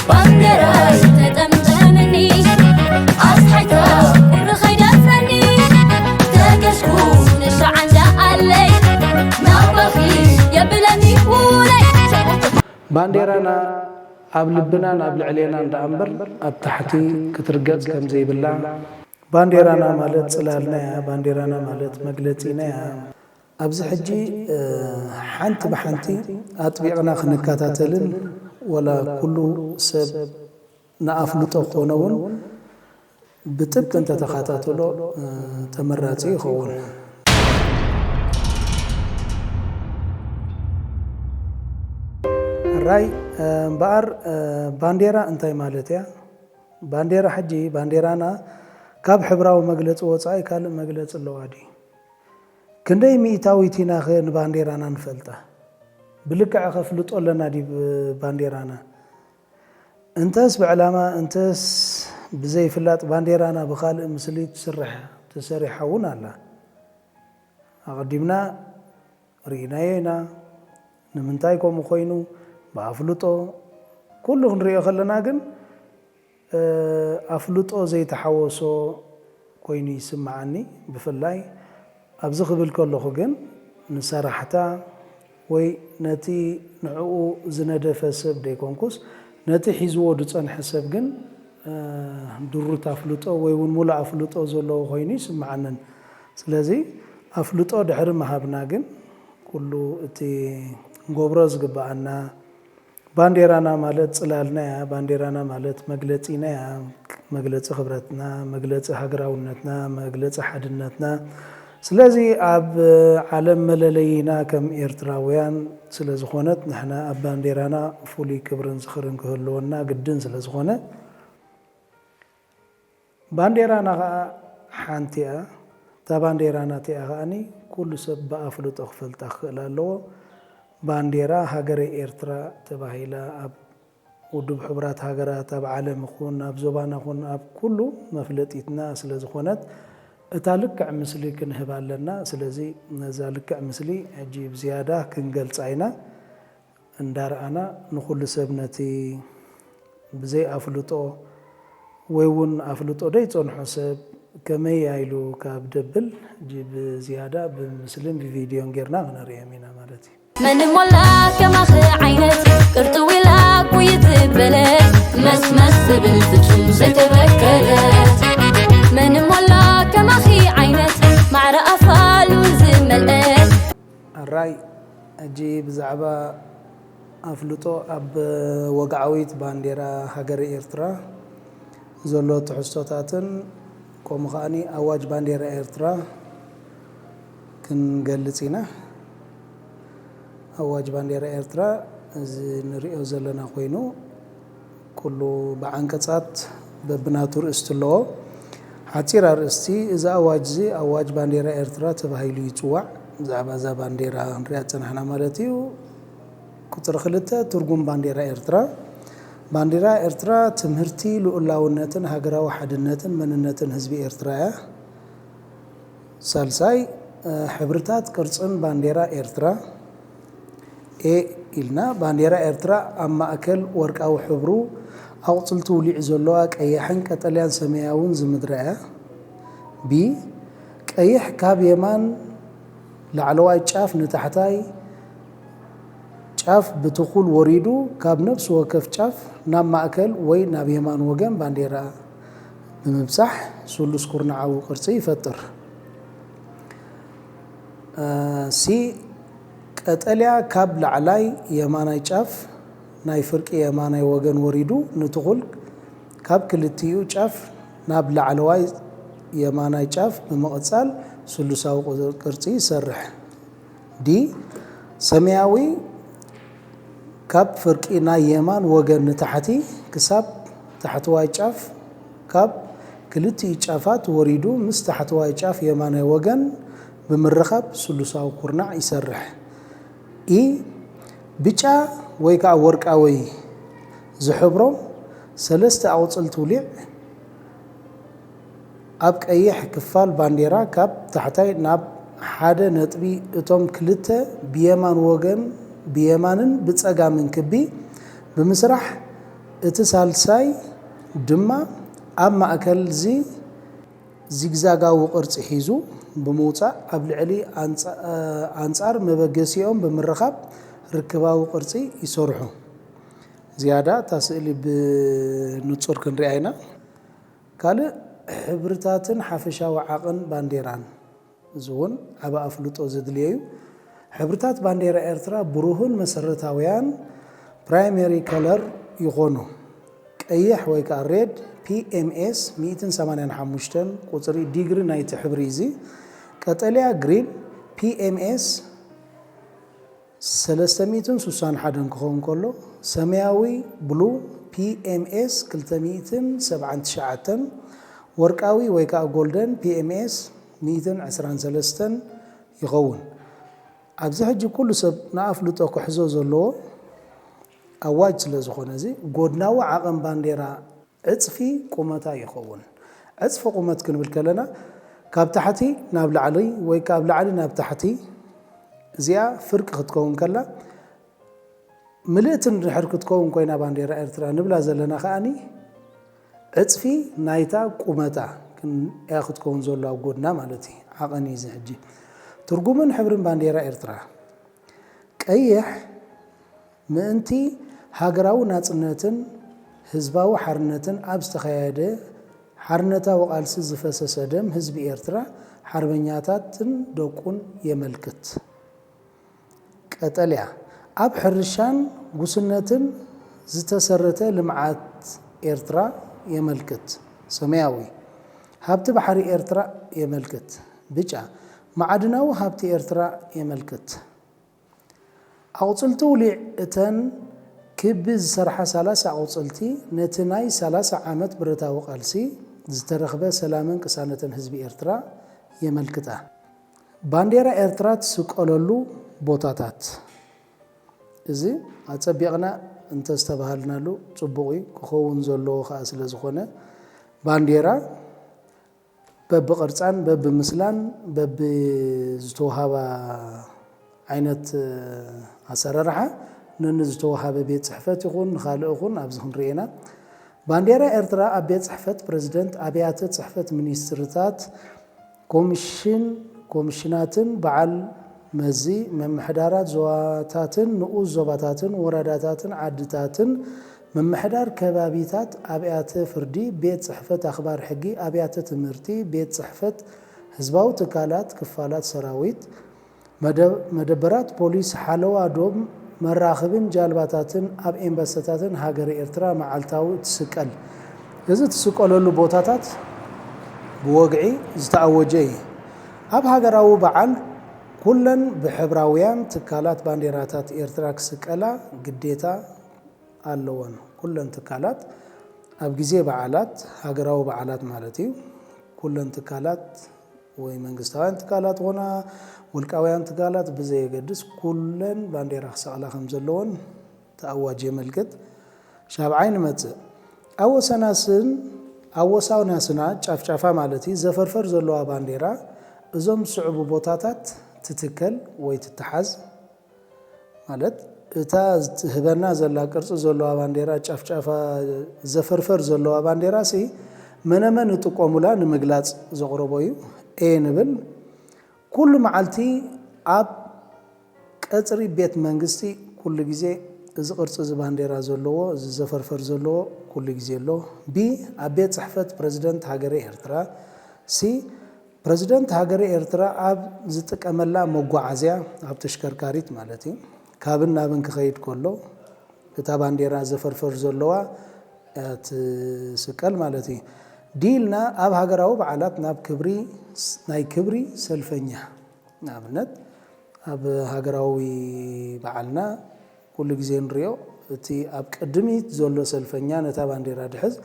ባንዴራይ ተጠምጠምኒ ኣስሓይታ ቁሪ ኸይደፍረኒ ተገሽኩ ንሻዓንዳ ኣለይ ናባኺ የብለኒ ውለይ። ባንዴራና ኣብ ልብናን ኣብ ልዕሌናን ደኣ እምበር ኣብ ታሕቲ ክትርገጽ ከም ዘይብላ፣ ባንዴራና ማለት ጽላልና እያ፣ ባንዴራና ማለት መግለጺና እያ። ኣብዚ ሕጂ ሓንቲ ብሓንቲ ኣጥቢቕና ክንከታተልን ወላ ኩሉ ሰብ ንኣፍልጦ ክኾነ እውን ብጥብቂ እንተተኸታተሎ ተመራፂ ይኸውን። ራይ እምበኣር ባንዴራ እንታይ ማለት እያ? ባንዴራ ሕጂ ባንዴራና ካብ ሕብራዊ መግለፂ ወፃኢ ካልእ መግለፂ ኣለዋ ድዩ? ክንደይ ሚእታዊት ኢናኸ ንባንዴራና ንፈልጣ? ብልክዕ ከፍልጦ ኣለና ድዩ ባንዴራና? እንተስ ብዕላማ እንተስ ብዘይፍላጥ ባንዴራና ብኻልእ ምስሊ ትስርሕ ተሰሪሓ እውን ኣላ። ኣቐዲምና ርኢናዮ ኢና። ንምንታይ ከምኡ ኮይኑ ብኣፍልጦ ኩሉ ክንሪኦ ከለና ግን ኣፍልጦ ዘይተሓወሶ ኮይኑ ይስምዓኒ። ብፍላይ ኣብዚ ክብል ከለኹ ግን ንሰራሕታ ወይ ነቲ ንዕኡ ዝነደፈ ሰብ ደይኮንኩስ ነቲ ሒዝዎ ዝጸንሐ ሰብ ግን ድሩት ኣፍልጦ ወይ እውን ሙሉእ ኣፍልጦ ዘለዎ ኮይኑ ይስምዓንን። ስለዚ ኣፍልጦ ድሕሪ ምሃብና ግን ኩሉ እቲ ክንገብሮ ዝግብኣና ባንዴራና ማለት ጽላልና እያ። ባንዴራና ማለት መግለጺና እያ። መግለጺ ክብረትና፣ መግለጺ ሃገራውነትና፣ መግለጺ ሓድነትና። ስለዚ ኣብ ዓለም መለለይና ከም ኤርትራውያን ስለ ዝኾነት ንሕና ኣብ ባንዴራና ፍሉይ ክብርን ዝኽርን ክህልወና ግድን ስለ ዝኾነ ባንዴራና ኸኣ ሓንቲ እያ። እታ ባንዴራና እቲኣ ኸኣኒ ኩሉ ሰብ ብኣፍልጦ ክፈልጣ ክኽእል ኣለዎ። ባንዴራ ሃገረ ኤርትራ ተባሂላ ኣብ ውድብ ሕቡራት ሃገራት፣ ኣብ ዓለም ይኹን ኣብ ዞባና ኹን ኣብ ኩሉ መፍለጢትና ስለ ዝኾነት እታ ልክዕ ምስሊ ክንህባ ኣለና። ስለዚ ነዛ ልክዕ ምስሊ ሕጂ ብዝያዳ ክንገልጻ ኢና። እንዳረኣና ንኹሉ ሰብ ነቲ ብዘይ ኣፍልጦ ወይ እውን ኣፍልጦ ደይጸንሖ ሰብ ከመይ ኢሉ ካብ ደብል ሕጂ ብዝያዳ ብምስልን ብቪድዮን ጌርና ክነርእዮም ኢና ማለት እዩ። መን ሞላ ከማኺ ዓይነት ቅርጥው ኢላ ጉይት በለት መስመስ ትብል ፍጹም ዘይተበከለት መን ሞላ ከማኺ ዓይነት ማዕረ ኣፋሉ ዝመልአት ኣራይ ሕጂ ብዛዕባ ኣፍልጦ ኣብ ወግዓዊት ባንዴራ ሃገረ ኤርትራ ዘሎ ትሕዝቶታትን ከምኡ ከኣኒ ኣዋጅ ባንዴራ ኤርትራ ክንገልጽ ኢና። ኣዋጅ ባንዴራ ኤርትራ እዚ ንሪኦ ዘለና ኮይኑ ኩሉ ብዓንቀጻት በብናቱ ርእስቲ ኣለዎ። ሓጺር ኣርእስቲ እዚ ኣዋጅ እዚ ኣዋጅ ባንዴራ ኤርትራ ተባሂሉ ይጽዋዕ። ብዛዕባ እዛ ባንዴራ ክንሪኣ ዝጸናሕና ማለት እዩ። ቁጽሪ ክልተ ትርጉም ባንዴራ ኤርትራ። ባንዴራ ኤርትራ ትምህርቲ ልኡላውነትን ሃገራዊ ሓድነትን መንነትን ህዝቢ ኤርትራ እያ። ሳልሳይ ሕብርታት ቅርጽን ባንዴራ ኤርትራ ኤ ኢልና ባንዴራ ኤርትራ ኣብ ማእከል ወርቃዊ ሕብሩ ኣቑጽልቲ ውሊዕ ዘለዋ ቀያሕን ቀጠልያን ሰማያውን ዝምድራ እያ። ቢ ቀይሕ ካብ የማን ላዕለዋይ ጫፍ ንታሕታይ ጫፍ ብትኹል ወሪዱ ካብ ነፍሲ ወከፍ ጫፍ ናብ ማእከል ወይ ናብ የማን ወገን ባንዴራ ብምብጻሕ ስሉስ ኩርናዓዊ ቅርጺ ይፈጥር። ሲ ቀጠልያ ካብ ላዕላይ የማናይ ጫፍ ናይ ፍርቂ የማናይ ወገን ወሪዱ ንትኹል ካብ ክልቲኡ ጫፍ ናብ ላዕለዋይ የማናይ ጫፍ ብምቕጻል ስሉሳዊ ቅርጺ ይሰርሕ። ዲ ሰማያዊ ካብ ፍርቂ ናይ የማን ወገን ንታሕቲ ክሳብ ታሕተዋይ ጫፍ ካብ ክልቲኡ ጫፋት ወሪዱ ምስ ታሕተዋይ ጫፍ የማናይ ወገን ብምርኻብ ስሉሳዊ ኩርናዕ ይሰርሕ። ኢ ብጫ ወይ ከዓ ወርቃዊ ዝሕብሮም ሰለስተ ኣቑፅልቲ ውሊዕ ኣብ ቀይሕ ክፋል ባንዴራ ካብ ታሕታይ ናብ ሓደ ነጥቢ እቶም ክልተ ብየማን ወገን ብየማንን ብፀጋምን ክቢ ብምስራሕ እቲ ሳልሳይ ድማ ኣብ ማእከል እዚ ዚግዛጋዊ ቅርጺ ሒዙ ብምውጻእ ኣብ ልዕሊ ኣንጻ- ኣንጻር መበገሲኦም ብምርኻብ ርክባዊ ቅርጺ ይሰርሑ። ዝያዳ እታ ስእሊ ብንጹር ክንሪኣ ኢና። ካልእ ሕብርታትን ሓፈሻዊ ዓቕን ባንዴራን። እዚ እውን ዓቢ ኣፍልጦ ዘድልዮ እዩ። ሕብርታት ባንዴራ ኤርትራ ብሩህን መሰረታውያን ፕራይመሪ ከለር ይኾኑ። ቀይሕ ወይ ከዓ ሬድ ፒኤምኤስ ሚእትን ሰማንያን ሓሙሽተን ቁጽሪ ዲግሪ ናይቲ ሕብሪ እዚ፣ ቀጠልያ ግሪን ፒኤምኤስ ሰለስተ ሚእትን ስሳን ሓደን ክኸውን ከሎ፣ ሰማያዊ ብሉ ፒኤምኤስ ክልተ ሚእትን ሰብዓን ትሽዓተን፣ ወርቃዊ ወይ ከዓ ጎልደን ፒኤምኤስ ሚእትን ዕስራን ሰለስተን ይኸውን። ኣብዚ ሕጂ ኩሉ ሰብ ንኣፍልጦ ክሕዞ ዘለዎ ኣዋጅ ስለ ዝኾነ፣ እዚ ጎድናዊ ዓቐን ባንዴራ ዕጽፊ ቁመታ ይኸውን። ዕጽፊ ቁመት ክንብል ከለና ካብ ታሕቲ ናብ ላዕሊ ወይ ካብ ላዕሊ ናብ ታሕቲ፣ እዚኣ ፍርቂ ክትከውን ከላ፣ ምልእቲ እንድሕር ክትከውን ኮይና ባንዴራ ኤርትራ ንብላ ዘለና ከኣኒ ዕጽፊ ናይታ ቁመታ ክን- እያ ክትከውን ዘሎ ኣብ ጎድና ማለት እዩ። ዓቐን እዩ እዚ ሕጂ። ትርጉምን ሕብርን ባንዴራ ኤርትራ። ቀይሕ ምእንቲ ሃገራዊ ናጽነትን ህዝባዊ ሓርነትን ኣብ ዝተኻየደ ሓርነታዊ ቃልሲ ዝፈሰሰ ደም ህዝቢ ኤርትራ፣ ሓርበኛታትን ደቁን የመልክት። ቀጠልያ ኣብ ሕርሻን ጉስነትን ዝተሰረተ ልምዓት ኤርትራ የመልክት። ሰማያዊ ሃብቲ ባሕሪ ኤርትራ የመልክት። ብጫ ማዕድናዊ ሃብቲ ኤርትራ የመልክት። ኣቑጽልቲ ውሊዕ እተን ክቢ ዝሰርሓ ሰላሳ ኣቑጽልቲ ነቲ ናይ ሰላሳ ዓመት ብረታዊ ቃልሲ ዝተረኽበ ሰላምን ቅሳነትን ህዝቢ ኤርትራ የመልክታ። ባንዴራ ኤርትራ ትስቀለሉ ቦታታት። እዚ ኣጸቢቕና እንተዝተባሃልናሉ ጽቡቕ እዩ፣ ክኸውን ዘለዎ ከኣ ስለ ዝኾነ፣ ባንዴራ በብቕርጻን በብምስላን በብዝተወሃባ ዓይነት ኣሰራርሓ ነንዝተወሃበ ቤት ጽሕፈት ይኹን ንኻልእ ይኹን ኣብዚ ክንርኢ ኢና። ባንዴራ ኤርትራ ኣብ ቤት ጽሕፈት ፕረዚደንት፣ ኣብያተ ጽሕፈት ሚኒስትርታት፣ ኮሚሽን፣ ኮሚሽናትን በዓል መዚ ምምሕዳራት ዞባታትን ንኡስ ዞባታትን ወረዳታትን ዓድታትን ምምሕዳር ከባቢታት ኣብያተ ፍርዲ፣ ቤት ጽሕፈት ኣኽባር ሕጊ፣ ኣብያተ ትምህርቲ፣ ቤት ጽሕፈት ህዝባዊ ትካላት፣ ክፋላት ሰራዊት፣ መደ- መደበራት ፖሊስ፣ ሓለዋ ዶብ፣ መራኽብን ጃልባታትን ኣብ ኤምባሲታትን ሃገረ ኤርትራ መዓልታዊ ትስቀል። እዚ ትስቀለሉ ቦታታት ብወግዒ ዝተኣወጀ እዩ። ኣብ ሃገራዊ በዓል ኩለን ብሕብራውያን ትካላት ባንዴራታት ኤርትራ ክስቀላ ግዴታ ኣለወን። ኩለን ትካላት ኣብ ግዜ በዓላት፣ ሃገራዊ በዓላት ማለት እዩ፣ ኩለን ትካላት ወይ መንግስታውያን ትካላት ኾና ውልቃውያን ትካላት ብዘየገድስ ኩለን ባንዴራ ክሰቕላ ከም ዘለወን ተኣዋጅ የመልክት። ሻብዓይ ንመጽእ። ኣብ ወሰናስን ኣብ ወሳናስና ጫፍጫፋ ማለት እዩ ዘፈርፈር ዘለዋ ባንዴራ እዞም ዝስዕቡ ቦታታት ትትከል ወይ ትተሓዝ። ማለት እታ ትህበና ዘላ ቅርጺ ዘለዋ ባንዴራ ጫፍጫፋ ዘፈርፈር ዘለዋ ባንዴራ ሲ መነመን ይጥቀሙላ ንምግላጽ ዘቕረቦ እዩ። ኤ ንብል። ኩሉ መዓልቲ ኣብ ቀጽሪ ቤት መንግስቲ ኩሉ ግዜ እዚ ቅርጺ እዚ ባንዴራ ዘለዎ፣ እዚ ዘፈርፈር ዘለዎ ኩሉ ግዜ ኣሎ። ቢ ኣብ ቤት ጽሕፈት ፕረዚደንት ሃገረ ኤርትራ። ሲ ፕረዚደንት ሃገረ ኤርትራ ኣብ ዝጥቀመላ መጓዓዝያ፣ ኣብ ተሽከርካሪት ማለት እዩ፣ ካብን ናብን ክኸይድ ከሎ እታ ባንዴራ ዘፈርፈር ዘለዋ እያ ትስቀል ማለት እዩ። ዲ ኢልና ኣብ ሃገራዊ በዓላት ናብ ክብሪ ናይ ክብሪ ሰልፈኛ፣ ንኣብነት ኣብ ሃገራዊ በዓልና ኩሉ ግዜ ንሪኦ፣ እቲ ኣብ ቅድሚት ዘሎ ሰልፈኛ ነታ ባንዴራ ድሕዝ፣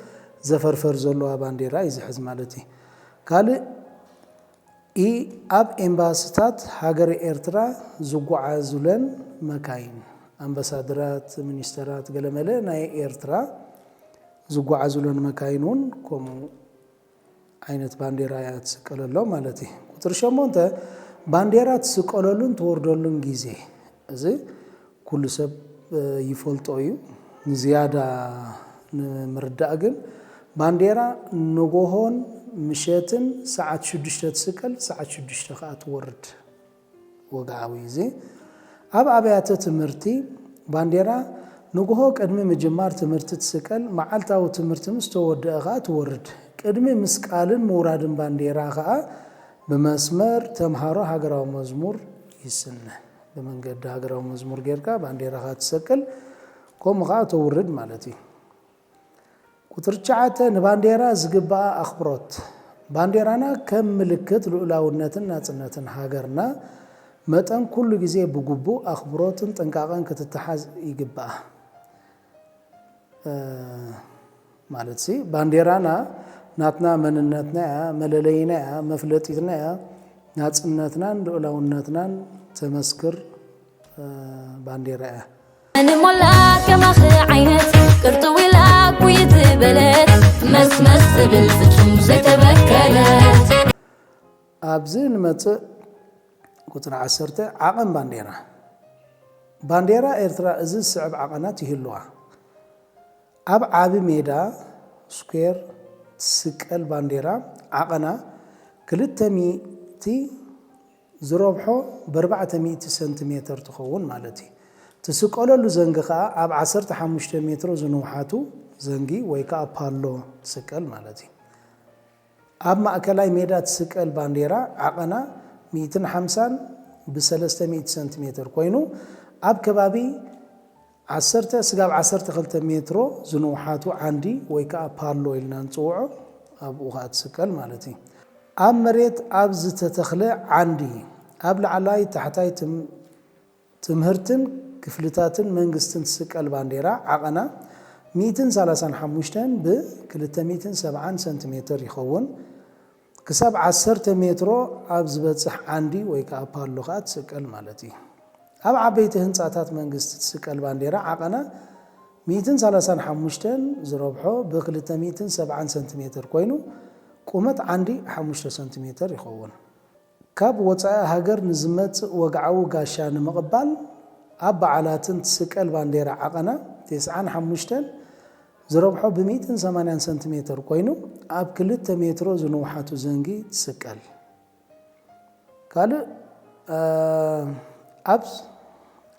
ዘፈርፈር ዘለዋ ባንዴራ እዩ ዝሕዝ ማለት እዩ። ካልእ ኢ ኣብ ኤምባስታት ሃገረ ኤርትራ ዝጓዓዙለን መካይን፣ ኣምባሳደራት፣ ሚኒስተራት፣ ገለመለ ናይ ኤርትራ ዝጓዓዙለን መካይን እውን ከምኡ ዓይነት ባንዴራ እያ ትስቀለሎም ማለት እዩ። ቁፅሪ ሸሞንተ፣ ባንዴራ ትስቀለሉን ትወርደሉን ግዜ፣ እዚ ኩሉ ሰብ ይፈልጦ እዩ። ንዝያዳ ንምርዳእ ግን ባንዴራ ንጎሆን ምሸትን ሰዓት ሽዱሽተ ትስቀል፣ ሰዓት ሽዱሽተ ከዓ ትወርድ። ወግዓዊ እዚ ኣብ ኣብያተ ትምህርቲ ባንዴራ ንጉሆ ቅድሚ ምጅማር ትምህርቲ ትስቀል፣ መዓልታዊ ትምህርቲ ምስ ተወደአ ከዓ ትወርድ። ቅድሚ ምስቃልን ምውራድን ባንዴራ ከዓ ብመስመር ተምሃሮ ሃገራዊ መዝሙር ይስነ። ብመንገዲ ሃገራዊ መዝሙር ጌርካ ባንዴራኻ ትሰቅል፣ ከምኡ ከዓ ተውርድ ማለት እዩ። ቁፅሪ ትሽዓተ፣ ንባንዴራ ዝግባኣ ኣኽብሮት። ባንዴራና ከም ምልክት ልኡላውነትን ናፅነትን ሃገርና መጠን ኩሉ ግዜ ብግቡእ ኣኽብሮትን ጥንቃቐን ክትተሓዝ ይግባኣ። ማለት ሲ ባንዴራና ናትና መንነትና እያ፣ መለለይና እያ፣ መፍለጢትና እያ፣ ናፅነትናን ልኡላውነትናን ተመስክር ባንዴራ እያ። ንሞላ ከማኺ ዓይነት ቅርጥው ኢላ ኩይት በለት መስመስ ትብል ፍጹም ዘይተበከለት። ኣብዚ ንመጽእ ቁጽሪ ዓሰርተ ዓቐን ባንዴራ። ባንዴራ ኤርትራ እዚ ዝስዕብ ዓቐናት ይህልዋ። ኣብ ዓቢ ሜዳ ስኩዌር ትስቀል ባንዴራ ዓቐና ክልተ ሚእቲ ዝረብሖ ብኣርባዕተ ሚእቲ ሰንቲሜተር ትኸውን ማለት እዩ። ትስቀለሉ ዘንጊ ከኣ ኣብ ዓሰርተ ሓሙሽተ ሜትሮ ዝንውሓቱ ዘንጊ ወይ ከኣ ፓሎ ትስቀል ማለት እዩ። ኣብ ማእከላይ ሜዳ ትስቀል ባንዴራ ዓቐና ሚእትን ሓምሳን ብሰለስተ ሚእቲ ሰንቲሜተር ኮይኑ ኣብ ከባቢ ዓሰርተ ስጋብ ዓሰርተ ክልተ ሜትሮ ዝንውሓቱ ዓንዲ ወይ ከኣ ፓሎ ኢልና ንጽውዖ ኣብኡ ከኣ ትስቀል ማለት እዩ። ኣብ መሬት ኣብ ዝተተኽለ ዓንዲ ኣብ ላዕላይ ታሕታይ ትም ትምህርትን ክፍልታትን መንግስትን ትስቀል ባንዴራ ዓቐና ሚእትን ሰላሳን ሓሙሽተን ብ ክልተ ሚእትን ሰብዓን ሰንቲሜተር ይኸውን። ክሳብ ዓሰርተ ሜትሮ ኣብ ዝበጽሕ ዓንዲ ወይ ከኣ ፓሎ ከኣ ትስቀል ማለት እዩ። ኣብ ዓበይቲ ህንጻታት መንግስቲ ትስቀል ባንዴራ ዓቐና ሚእትን ሰላሳን ሓሙሽተን ዝረብሖ ብ ክልተ ሚእትን ሰብዓን ሰንቲሜተር ኮይኑ ቁመት ዓንዲ ሓሙሽተ ሰንቲሜተር ይኸውን። ካብ ወጻኢ ሃገር ንዝመጽእ ወግዓዊ ጋሻ ንምቕባል ኣብ በዓላትን ትስቀል ባንዴራ ዓቐና ተስዓን ሓሙሽተን ዝረብሖ ብ ሚእትን ሰማንያን ሰንቲሜተር ኮይኑ ኣብ ክልተ ሜትሮ ዝንውሓቱ ዘንጊ ትስቀል። ካልእ ኣብ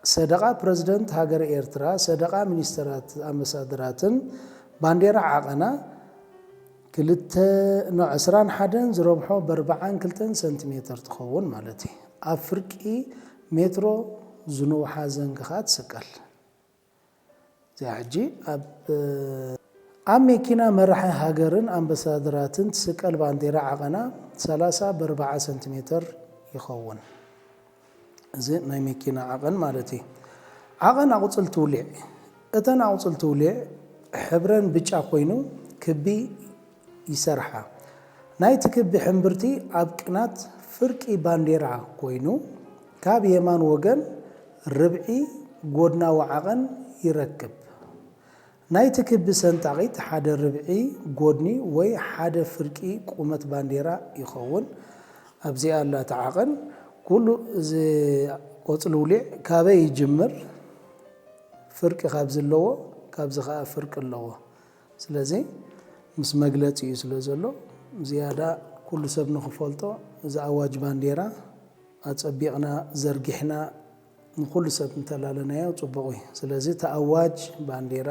ሰደቓ ፕረዚደንት ሃገረ ኤርትራ፣ ሰደቓ ሚኒስተራት ኣምባሳደራትን ባንዴራ ዓቐና ክልተ ኖ ዕስራን ሓደን ዝረብሖ በርብዓን ክልተን ሰንቲሜተር ትኸውን ማለት እዩ። ኣብ ፍርቂ ሜትሮ ዝንውሓ ዘንግኻ ትስቀል። እዚኣ ሕጂ ኣብ ኣብ መኪና መራሒ ሃገርን ኣምባሳደራትን ትስቀል ባንዴራ ዓቐና ሰላሳ በርብዓ ሰንቲሜተር ይኸውን። እዚ ናይ መኪና ዓቐን ማለት እዩ። ዓቐን ኣቑፅልቲ ውሊዕ። እተን ኣቑፅልቲ ውሊዕ ሕብረን ብጫ ኮይኑ ክቢ ይሰርሓ። ናይቲ ክቢ ሕምብርቲ ኣብ ቅናት ፍርቂ ባንዴራ ኮይኑ ካብ የማን ወገን ርብዒ ጎድናዊ ዓቐን ይረክብ። ናይቲ ክቢ ሰንጣቒት ሓደ ርብዒ ጎድኒ ወይ ሓደ ፍርቂ ቁመት ባንዴራ ይኸውን። ኣብዚኣ ኣላ እታ ዓቐን። ኩሉ እዚ ቆጽሊ ውሊዕ ካበይ ይጅምር? ፍርቂ ካብዚ ኣለዎ፣ ካብዚ ኸኣ ፍርቂ ኣለዎ። ስለዚ ምስ መግለጺኡ ስለ ዘሎ ዝያዳ ኩሉ ሰብ ንኽፈልጦ እዚ ኣዋጅ ባንዴራ ኣጸቢቕና ዘርጊሕና ንኹሉ ሰብ እንተላለናዮ ጽቡቕ እዩ። ስለዚ እቲ ኣዋጅ ባንዴራ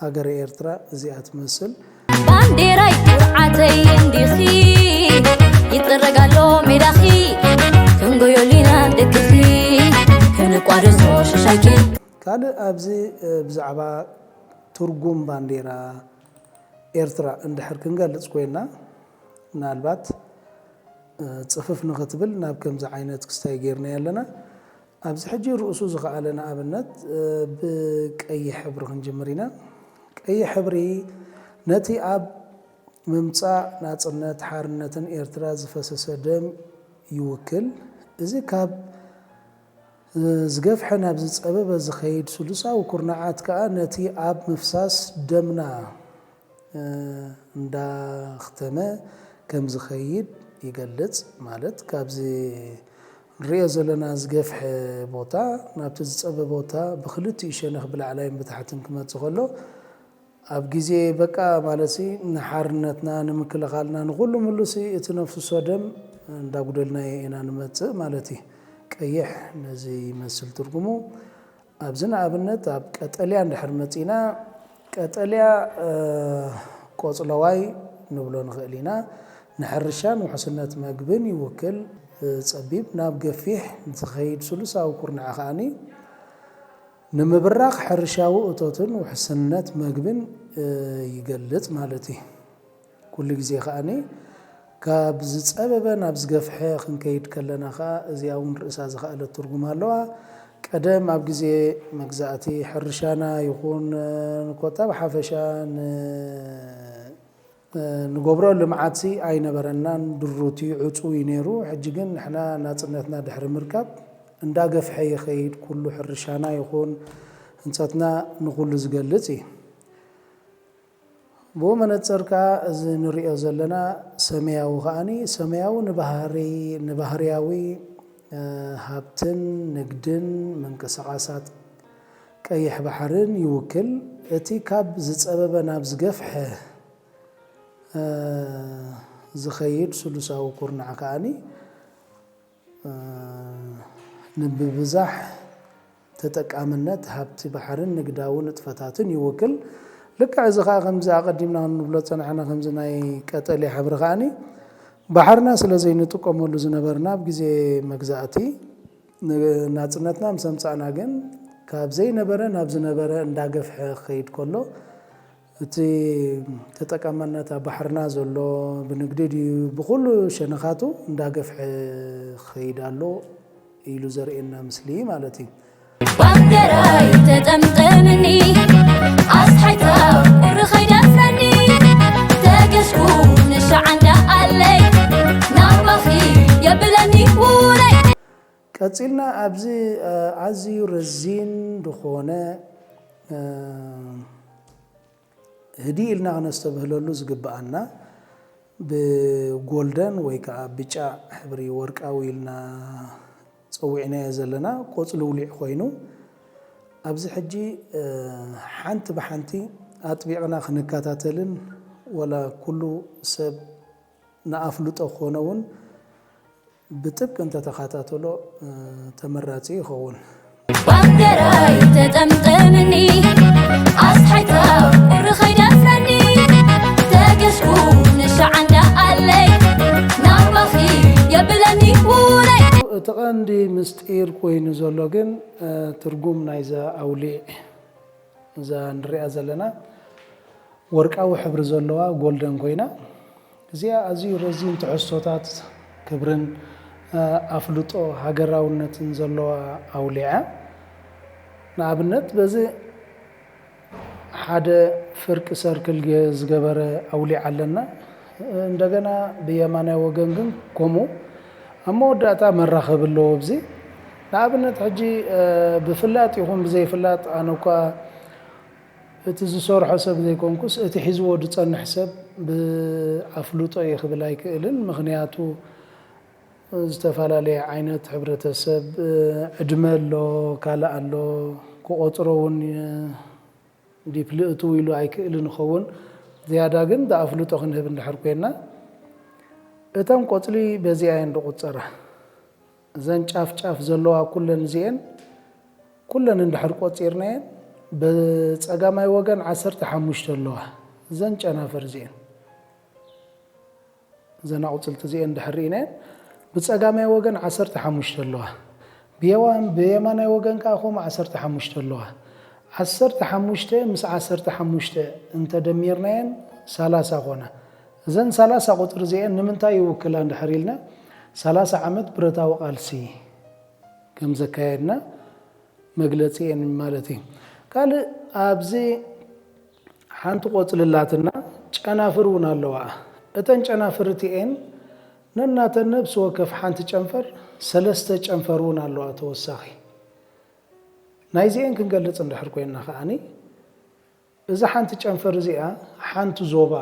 ሃገረ ኤርትራ እዚኣ ትመስል። ባንዴራይ ኩርዓተይ እንዲኺ ይጥረግ ኣሎ ሜዳኺ ክንጎዮሊና ደቅኺ ክንቋደሶ ሽሻይኪ። ካልእ ኣብዚ ብዛዕባ ትርጉም ባንዴራ ኤርትራ እንድሕር ክንገልጽ ኮይና ምናልባት ጽፍፍ ንኽትብል ናብ ከምዚ ዓይነት ክስታይ ጌርናያ ኣለና። ኣብዚ ሕጂ ርእሱ ዝኸኣለ ንኣብነት ብቀይሕ ሕብሪ ክንጅምር ኢና። ቀይሕ ሕብሪ ነቲ ኣብ ምምጻእ ናጽነት ሓርነትን ኤርትራ ዝፈሰሰ ደም ይውክል። እዚ ካብ ዝገፍሐ ናብ ዝጸበበ ዝኸይድ ስሉሳዊ ኩርናዓት ከኣ ነቲ ኣብ ምፍሳስ ደምና እንዳኽተመ ከም ዝኸይድ ይገልጽ። ማለት ካብዚ ንሪኦ ዘለና ዝገፍሐ ቦታ ናብቲ ዝጸበበ ቦታ ብኽልቲኡ ሸነኽ ብላዕላይን ብታሕትን ክመጽእ ከሎ ኣብ ግዜ በቃ ማለት ሲ ንሓርነትና ንምክልኻልና ንኹሉ ምሉሲ እቲ ነፍሱ ደም እንዳጉደልናዮ ኢና ንመጽእ ማለት እዩ። ቀይሕ ነዚ ይመስል ትርጉሙ። ኣብዚ ንኣብነት ኣብ ቀጠልያ እንድሕር መጺና፣ ቀጠልያ፣ እ፣ ቆጽለዋይ ንብሎ ንኽእል ኢና። ንሕርሻን ውሕስነት መግብን ይውክል። እ፣ ጸቢብ ናብ ገፊሕ ዝኸይድ ስሉሳዊ ኩርናዕ ከኣኒ ንምብራኽ ሕርሻዊ እቶትን ውሕስነት መግብን፣ እ፣ ይገልጽ ማለት እዩ። ኩሉ ግዜ ከኣኒ ካብ ዝጸበበ ናብ ዝገፍሐ ክንከይድ ከለና ከኣ እዚኣ እውን ርእሳ ዝኸኣለት ትርጉም ኣለዋ። ቀደም ኣብ ግዜ መግዛእቲ ሕርሻና ይኹን፣ እ፣ ንኮታ ብሓፈሻ ን-፣ እ፣ ንገብሮ ልምዓትሲ ኣይነበረናን፣ ድሩት እዩ፣ ዕጹው እዩ ነይሩ። ሕጂ ግን ንሕና ናጽነትና ድሕሪ ምርካብ እንዳገፍሐ ይኸይድ፣ ኩሉ ሕርሻና ይኹን ህንጸትና ንኹሉ ዝገልጽ እዩ። ብኡ መነጽር ከኣ እዚ ንርእዮ ዘለና ሰማያዊ ከኣኒ፣ ሰማያዊ ንባህሪ-፣ ንባህርያዊ፣ እ፣ ሃብትን ንግድን ምንቅስቓሳት ቀይሕ ባሕርን ይውክል። እቲ ካብ ዝጸበበ ናብ ዝገፍሐ፣ እ፣ ዝኸይድ ስሉሳዊ ኩርናዕ ከኣኒ፣ እ፣ ንምብዛሕ ተጠቃምነት ሃብቲ ባሕርን ንግዳዊ ንጥፈታትን ይውክል። ልክዕ እዚ ኸኣ ከምዚ ኣቐዲምና ክንብሎ ዝጸናሕና ከምዚ ናይ ቀጠልያ ሕብሪ ከኣኒ ባሕርና ስለ ዘይንጥቀመሉ ዝነበርና ኣብ ግዜ መግዛእቲ ን-፣ ናጽነትና ምስ ኣምጻእና ግን ካብ ዘይነበረ ናብ ዝነበረ እንዳገፍሐ ክኸይድ ከሎ እቲ ተጠቃምነት ኣብ ባሕርና ዘሎ ብንግዲ ድዩ ብኹሉ ሸነኻቱ እንዳገፍሐ ክኸይድ ኣሎ ኢሉ ዘርእየና ምስሊ ማለት እዩ። ባንዴራይ ተጠምጠምኒ ኣስሓይታ ቁሪ ኸይደፍረኒ ተገሽኩ ንሻዓንዳ ኣለይ ናባኺ የብለኒ ውለይ። ቀጺልና ኣብዚ፣ እ፣ ኣዝዩ ረዚን ዝኾነ፣ እ፣ ህድእ ኢልና ክነስተብህለሉ ዝግብኣና ብጎልደን ወይ ከዓ ብጫ ሕብሪ ወርቃዊ ኢልና ጸዊዕናዮ ዘለና ቆጽሊ ውሊዕ ኮይኑ ኣብዚ ሕጂ፣ እ፣ ሓንቲ ብሓንቲ ኣጥቢቕና ክንከታተልን ወላ ኩሉ ሰብ ንኣፍልጦ ክኾኖ እውን ብጥብቂ እንተተኸታተሎ፣ እ፣ ተመራጺ ይኸውን። ባንዴራይ ተጠምጠምኒ ኣስሓይታ ቁሪ ኸይደፍረኒ ተገሽኩ ንሻዓንዳ ኣለይ ናባኺ የብለኒ ውለይ። እቲ ቀንዲ ምስጢር ኮይኑ ዘሎ ግን፣ እ፣ ትርጉም ናይዛ ኣውሊዕ እዛ ንሪኣ ዘለና ወርቃዊ ሕብሪ ዘለዋ ጎልደን ኮይና፣ እዚኣ ኣዝዩ ረዚን ትሕዝቶታት ክብርን፣ እ፣ ኣፍልጦ ሃገራውነትን ዘለዋ ኣውሊዓ። ንኣብነት፣ በዚ ሓደ ፍርቂ ሰርክል ገ-፣ ዝገበረ ኣውሊዕ ኣለና። እንደገና ብየማናይ ወገን ግን ከምኡ። ኣብ መወዳእታ መራኸቢ ኣለዎ። ኣብዚ ንኣብነት፣ ሕጂ፣ እ፣ ብፍላጥ ይኹን ብዘይፍላጥ፣ ኣነ እኳ እቲ ዝሰርሖ ሰብ ዘይኮንኩስ፣ እቲ ሒዝዎ ዝጸንሕ ሰብ ብኣፍልጦ እየ ክብል ኣይክእልን። ምኽንያቱ፣ ዝተፈላለየ ዓይነት ሕብረተሰብ፣ እ፣ ዕድመ ኣሎ፣ ካልእ ኣሎ፣ ክቖጽሮ እውን፣ እ፣ ዲፕ ልእቱ ኢሉ ኣይክእልን ይኸውን። ዝያዳ ግን ብኣፍልጦ ክንህብ እንድሕር ኮይና፣ እተን ቆጽሊ በዚኣ እየን ዝቑጸራ። እዘን ጫፍ ጫፍ ዘለዋ ኩለን እዚኤን፣ ኩለን እንድሕር ቆጺርናየን፣ ብጸጋማይ ወገን ዓሰርተ ሓሙሽተ ኣለዋ። እዘን ጨናፍር እዚኤን፣ እዘን ኣቑጽልቲ እዚኤን እንድሕር ርኢናየን፣ ብጸጋማይ ወገን ዓሰርተ ሓሙሽተ ኣለዋ። ብየዋን-፣ ብየማናይ ወገን ከኣ ከምኡ ዓሰርተ ሓሙሽተ ኣለዋ። ዓሰርተ ሓሙሽተ ምስ ዓሰርተ ሓሙሽተ እንተደሚርናየን ሰላሳ ኮና። እዘን ሰላሳ ቁጽሪ እዚኤን ንምንታይ ይውክላ እንድሕር ኢልና፣ ሰላሳ ዓመት ብረታዊ ቃልሲ ከም ዘካየድና መግለጺ እየን ማለት እዩ። ካልእ ኣብዚ ሓንቲ ቆጽሊ ኣላትና፣ ጨናፍር እውን ኣለዋ። እተን ጨናፍር እቲኤን ነናተን ነብሲ ወከፍ ሓንቲ ጨንፈር ሰለስተ ጨንፈር እውን ኣለዋ ተወሳኺ። ናይዚኤን ክንገልጽ እንድሕር ኮይንና ከኣኒ፣ እዛ ሓንቲ ጨንፈር እዚኣ ሓንቲ ዞባ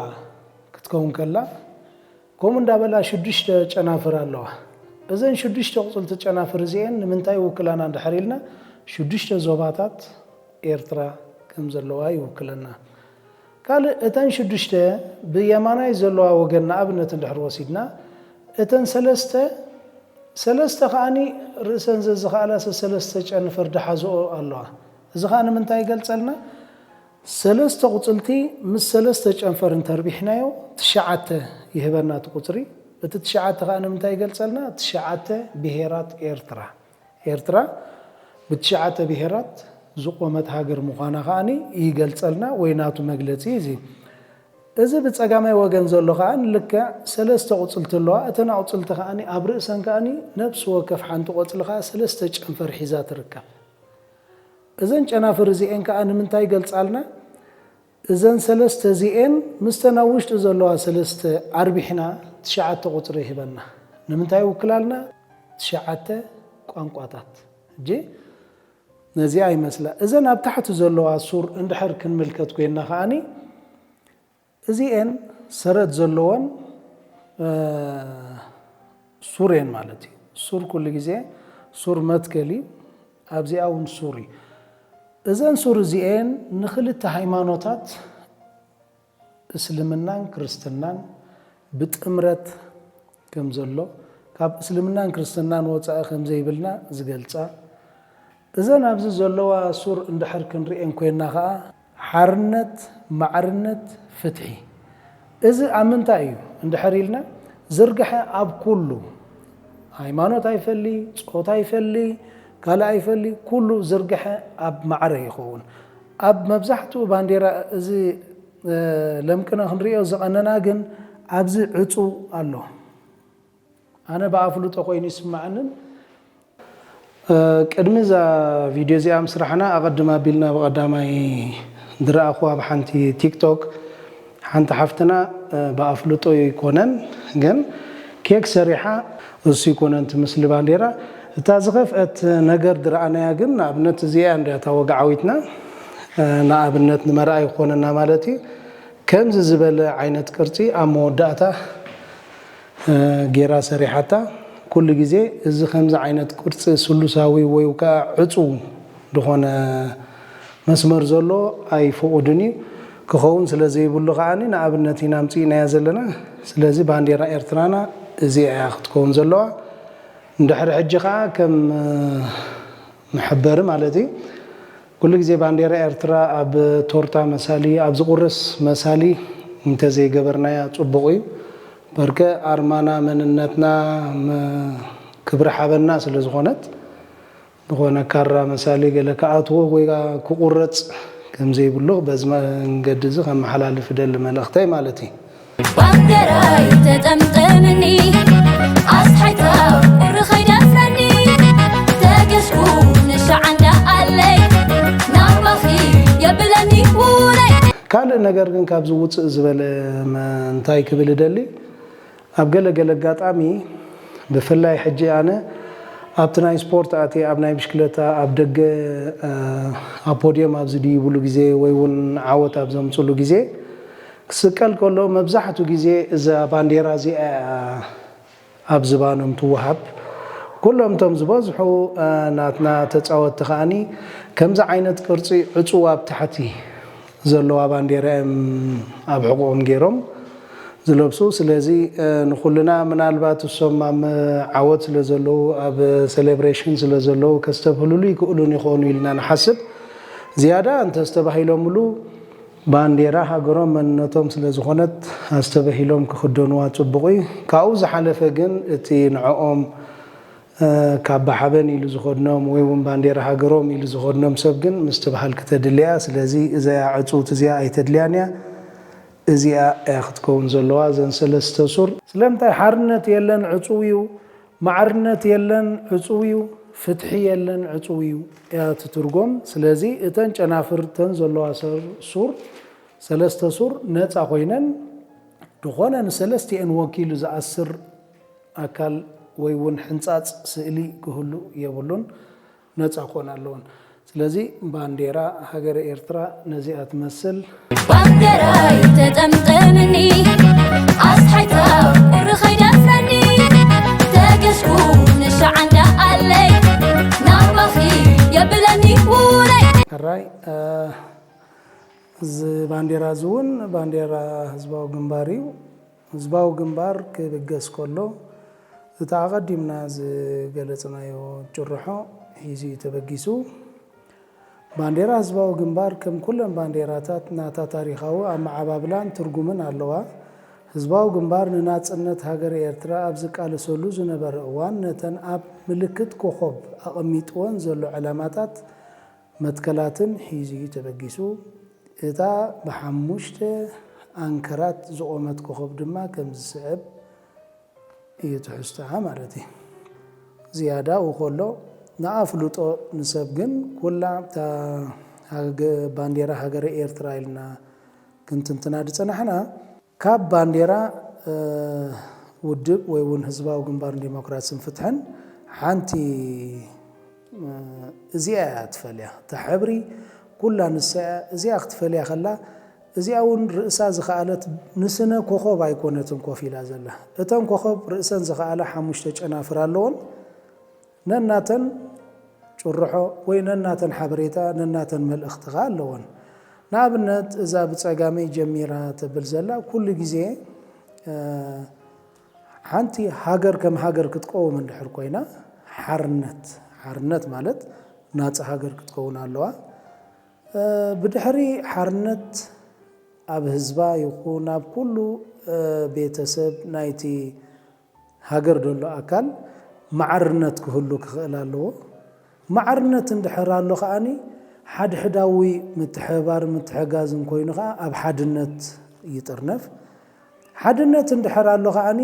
ክትከውን ከላ፣ ከምኡ እንዳበላ ሽዱሽተ ጨናፍር ኣለዋ። እዘን ሽዱሽተ ቁጽልቲ ጨናፍር እዚኤን ንምንታይ ይውክላና እንድሕር ኢልና፣ ሽዱሽተ ዞባታት ኤርትራ ከም ዘለዋ ይውክለና። ካልእ እተን ሽዱሽተ ብየማናይ ዘለዋ ወገን ንኣብነት እንድሕር ወሲድና እተን ሰለስተ ሰለስተ ከኣኒ ርእሰን ዘዝኸኣላ ሰለስተ ጨንፈር ድሓዝኦ ኣለዋ። እዚ ኸኣ ንምንታይ ይገልጸልና? ሰለስተ ቁጽልቲ ምስ ሰለስተ ጨንፈር እንተርቢሕናዮ ትሽዓተ ይህበና እቲ ቁጽሪ። እቲ ትሽዓተ ከኣ ንምንታይ ይገልጸልና? ትሽዓተ ብሄራት ኤርትራ። ኤርትራ ብትሽዓተ ብሄራት ዝቆመት ሃገር ምዃና ከኣኒ ይገልጸልና ወይ ናቱ መግለጺ እዚ። እዚ ብጸጋማይ ወገን ዘሎ ከኣ ልክዕ ሰለስተ ቁጽልቲ ኣለዋ። እተን ኣቁጽልቲ ከኣ ኣብ ርእሰን ከኣ ነፍሲ ወከፍ ሓንቲ ቆጽሊ ከኣ ሰለስተ ጨንፈር ሒዛ ትርከብ። እዘን ጨናፍር እዚኤን ከኣ ንምንታይ ይገልጻልና? እዘን ሰለስተ እዚኤን ምስተን ኣብ ውሽጢ ዘለዋ ሰለስተ ኣርቢሕና ትሽዓተ ቁጽሪ ይህበና። ንምንታይ ይውክላልና? ትሽዓተ ቋንቋታት። እጂ ነዚኣ ይመስላ። እዘን ኣብ ታሕቲ ዘለዋ ሱር እንድሕር ክንምልከት ኮይና ከኣኒ እዚኤን ሰረት ዘለወን ሱር እየን ማለት እዩ። ሱር ኩሉ ግዜ ሱር መትከል እዩ። ኣብዚኣ እውን ሱር እዩ። እዘን ሱር እዚኤን ንክልተ ሃይማኖታት እስልምናን ክርስትናን ብጥምረት ከም ዘሎ ካብ እስልምናን ክርስትናን ወፃኢ ከም ዘይብልና ዝገልፃ እዘን ኣብዚ ዘለዋ ሱር እንድሕር ክንርእየን ኮይና ኸዓ ሓርነት፣ ማዕርነት፣ ፍትሒ። እዚ ኣብ ምንታይ እዩ እንድሕር ኢልና ዝርግሐ ኣብ ኩሉ ሃይማኖት ኣይፈሊ፣ ፆታ ኣይፈሊ፣ ካልእ ኣይፈሊ፣ ኩሉ ዝርግሐ ኣብ ማዕረ ይኸውን። ኣብ መብዛሕትኡ ባንዴራ እዚ ለምቅነ ክንሪኦ ዝቐነና ግን ኣብዚ ዕፁው ኣሎ። ኣነ ብኣፍልጦ ኮይኑ ይስምዓንን። ቅድሚ እዛ ቪድዮ እዚኣ ምስራሕና ኣቐድም ኣቢልና ብቐዳማይ ዝረኣኹዋ ብሓንቲ ቲክቶክ ሓንቲ ሓፍትና ብኣፍልጦ ይኮነን ግን ኬክ ሰሪሓ እሱ ይኮነን ትምስሊ ባንዴራ እታ ዝኸፍአት ነገር ዝረኣናያ ግን ንኣብነት እዚኣ እንድያ እታ ወግዓዊትና ንኣብነት ንመርኣይ ይኮነና ማለት እዩ። ከምዚ ዝበለ ዓይነት ቅርፂ ኣብ መወዳእታ ጌራ ሰሪሓታ። ኩሉ ግዜ እዚ ከምዚ ዓይነት ቅርፂ ስሉሳዊ ወይ ከዓ ዕፁው ዝኾነ መስመር ዘሎ ኣይፍቑድን እዩ። ክኸውን ስለ ዘይብሉ ከዓ ንኣብነት ኢና ኣምፂእናያ ዘለና። ስለዚ ባንዴራ ኤርትራና እዚኣ እያ ክትከውን ዘለዋ። እንድሕሪ ሕጂ ከዓ ከም መሐበሪ ማለት እዩ። ኩሉ ግዜ ባንዴራ ኤርትራ ኣብ ቶርታ መሳሊ ኣብ ዝቁረስ መሳሊ እንተዘይገበርናያ ጽቡቕ እዩ። በርከ ኣርማና መንነትና ክብሪ ሓበና ስለ ዝኾነት ዝኾነ ካራ መሳሊ ገለ ክኣትዎ ወይ ክቁረጽ ከም ዘይብሉ በዚ መንገዲ እዚ ከመሓላልፍ እደሊ መልእኽተይ ማለት እዩ። ባንዴራይ ተጠምጠምኒ ኣስሓይታ ቁሪ ከይደፍረኒ ተገሽኩ ንሻዓንዳ ኣለይ ናባኺ የብለኒ ውለይ። ካልእ ነገር ግን ካብዚ ውፅእ ዝበለ እንታይ ክብል እደሊ ኣብ ገለ ገለ ኣጋጣሚ ብፍላይ ሕጂ ኣነ ኣብቲ ናይ ስፖርት ኣትየ ኣብ ናይ ብሽክለታ ኣብ ደገ ኣብ ፖድየም ኣብ ዝድይብሉ ግዜ ወይ እውን ዓወት ኣብ ዘምፅሉ ግዜ ክስቀል ከሎ መብዛሕቱ ግዜ እዛ ባንዴራ እዚኣ ኣብ ዝባኖም ትወሃብ። ኩሎም እቶም ዝበዝሑ ናትና ተፃወትቲ ከዓኒ ከምዚ ዓይነት ቅርፂ ዕፁው ኣብ ታሕቲ ዘለዋ ባንዴራ እዮም ኣብ ሕቑኦም ገይሮም ዝለብሱ። ስለዚ ንኩልና ምናልባት እሶም ኣብ ዓወት ስለ ዘለዉ ኣብ ሴሌብሬሽን ስለ ዘለዉ ከስተብህልሉ ይክእሉን ይኾኑ ኢልና ንሓስብ። ዝያዳ እንተስተባሂሎምሉ ባንዴራ ሃገሮም መንነቶም ስለ ዝኾነት ኣስተበሂሎም ክኽደንዋ ጽቡቕ እዩ። ካብኡ ዝሓለፈ ግን እቲ ንዕኦም ካብ ብሓበን ኢሉ ዝኸድኖም ወይ እውን ባንዴራ ሃገሮም ኢሉ ዝኸድኖም ሰብ ግን ምስትብሃል ክተድልያ። ስለዚ እዚኣ ዕፅውቲ እዚኣ ኣይተድልያን እያ። እዚኣ እያ ክትከውን ዘለዋ እዘን ሰለስተ ሱር። ስለምንታይ ሓርነት የለን ዕፅው እዩ፣ ማዕርነት የለን ዕፅው እዩ፣ ፍትሒ የለን ዕፅው እዩ እያ ትትርጎም። ስለዚ እተን ጨናፍር እተን ዘለዋ ሰር- ሱር ሰለስተ ሱር ነፃ ኮይነን ዝኾነ ንሰለስቲኤን ወኪሉ ዝኣስር ኣካል ወይ እውን ሕንፃፅ ስእሊ ክህሉ የብሉን። ነፃ ክኾን ኣለዎን። ስለዚ ባንዴራ ሃገረ ኤርትራ ነዚኣ ትመስል። ባንዴራይ ተጠምጠምኒ ኣስሓይታ ቁሪ ከይደፍረኒ ተገሽኩ ንሻዓንዳ ኣለይ ናባኺ የብለኒ ውለይ። ሕራይ እዚ ባንዴራ እዚ እውን ባንዴራ ህዝባዊ ግንባር እዩ። ህዝባዊ ግንባር ክብገስ ከሎ እቲ ኣቐዲምና ዝገለጽናዮ ጭርሖ ሒዙ እዩ ተበጊሱ። ባንዴራ ህዝባዊ ግንባር ከም ኩለን ባንዴራታት ናታ ታሪኻዊ ኣመዓባብላን ትርጉምን ኣለዋ። ህዝባዊ ግንባር ንናጽነት ሃገር ኤርትራ ኣብ ዝቃለሰሉ ዝነበረ እዋን ነተን ኣብ ምልክት ኮኾብ ኣቐሚጥወን ዘሎ ዕላማታት መትከላትን ሒዙ እዩ ተበጊሱ። እታ ብሓሙሽተ ኣንከራት ዝቖመት ኮኾብ ድማ ከም ዝስዕብ እዩ ትሕዝቶኣ ማለት እዩ። ዝያዳኡ ከሎ ንኣፍልጦ ንሰብ ግን ኩላ እታ ሃገ- ባንዴራ ሃገረ ኤርትራ ኢልና ክንትንትና ዝጸናሕና ካብ ባንዴራ ውድብ ወይ እውን ህዝባዊ ግንባር ንዲሞክራስን ፍትሕን ሓንቲ እዚኣ እያ ትፈልያ። እታ ሕብሪ ኩላ ንሳ እያ። እዚኣ ክትፈልያ ከላ እዚኣ እውን ርእሳ ዝኸኣለት ንስነ ኮኸብ ኣይኮነትን ኮፍ ኢላ ዘላ። እተን ኮኸብ ርእሰን ዝኸኣላ ሓሙሽተ ጨናፍር ኣለዎን ነናተን ጭርሖ ወይ ነናተን ሓበሬታ ነናተን መልእኽቲ ኸኣ ኣለወን። ንኣብነት እዛ ብጸጋመይ ጀሚራ ተብል ዘላ ኩሉ ግዜ ሓንቲ ሃገር ከም ሃገር ክትቀውም እንድሕር ኮይና ሓርነት ሓርነት ማለት ናጻ ሃገር ክትከውን ኣለዋ። ብድሕሪ ሓርነት ኣብ ህዝባ ይኹን ኣብ ኩሉ ቤተሰብ ናይቲ ሃገር ዘሎ ኣካል ማዕርነት ክህሉ ክኽእል ኣለዎ። ማዕርነት እንድሕር ኣሎ ከኣኒ ሓድሕዳዊ ምትሕባር ምትሕጋዝን ኮይኑ ከኣ ኣብ ሓድነት ይጥርነፍ። ሓድነት እንድሕር ኣሎ ከኣኒ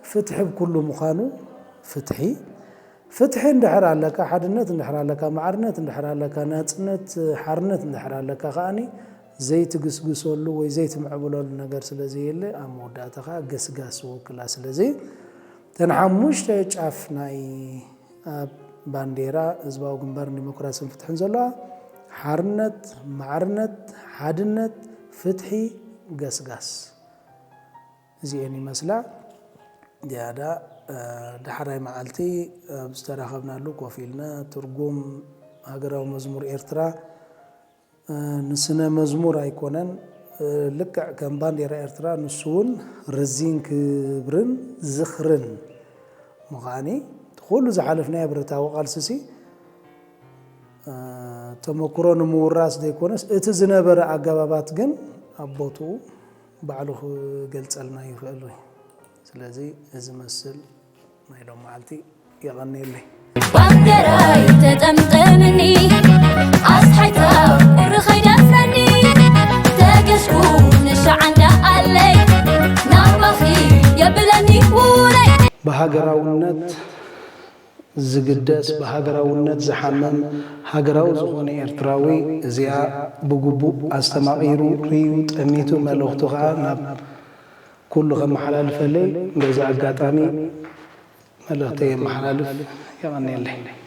ፍትሒ ብኩሉ ምዃኑ ፍትሒ ፍትሒ እንድሕር ኣለካ ሓድነት እንድሕር ኣለካ ማዕርነት እንድሕር ኣለካ ናጽነት ሓርነት እንድሕር ኣለካ ከኣኒ ዘይትግስግሰሉ ወይ ዘይትምዕብለሉ ነገር ስለ ዘየለ ኣብ መወዳእታ ከኣ ገስጋስ ውክላ ስለዚ እተን ሓሙሽተ ጫፍ ናይ ኣብ ባንዴራ ህዝባዊ ግንባርን ዲሞክራስን ፍትሕን ዘለዋ ሓርነት፣ ማዕርነት፣ ሓድነት፣ ፍትሒ፣ ገስጋስ እዚኤን ይመስላ። ዝያዳ ዳሕራይ መዓልቲ ኣብ ዝተራኸብናሉ ኮፍ ኢልና ትርጉም ሃገራዊ መዝሙር ኤርትራ ንስነ መዝሙር ኣይኮነን። ልክዕ ከም ባንዴራ ኤርትራ ንሱ እውን ረዚን ክብርን ዝኽርን ምዃኒ እቲ ኩሉ ዝሓለፍናዮ ብረታዊ ቃልስሲ ተመክሮ ንምውራስ ዘይኮነስ እቲ ዝነበረ ኣገባባት ግን ኣብ ቦትኡ ባዕሉ ክገልጸልና ይኽእል እዩ። ስለዚ እዚ መስል ናይ ሎም መዓልቲ የቐንየለይ። ባንዴራይ ተጠምጠምኒ ኣስሓይታ ቁሪ ከይደፍረኒ ተገሽኩ ንሻዓንዳ ኣለይ ናባኺ የብለኒ ውለይ። ብሃገራውነት ዝግደስ ብሃገራውነት ዝሓምም ሃገራዊ ዝኾነ ኤርትራዊ እዚኣ ብግቡእ ኣስተማቒሩ ርእዩ ጠሚቱ መልእኽቱ ኸኣ ናብ ኩሉ ከመሓላልፈለይ በዚ ኣጋጣሚ መልእኽተይ የመሓላልፍ። የቐንየለይ።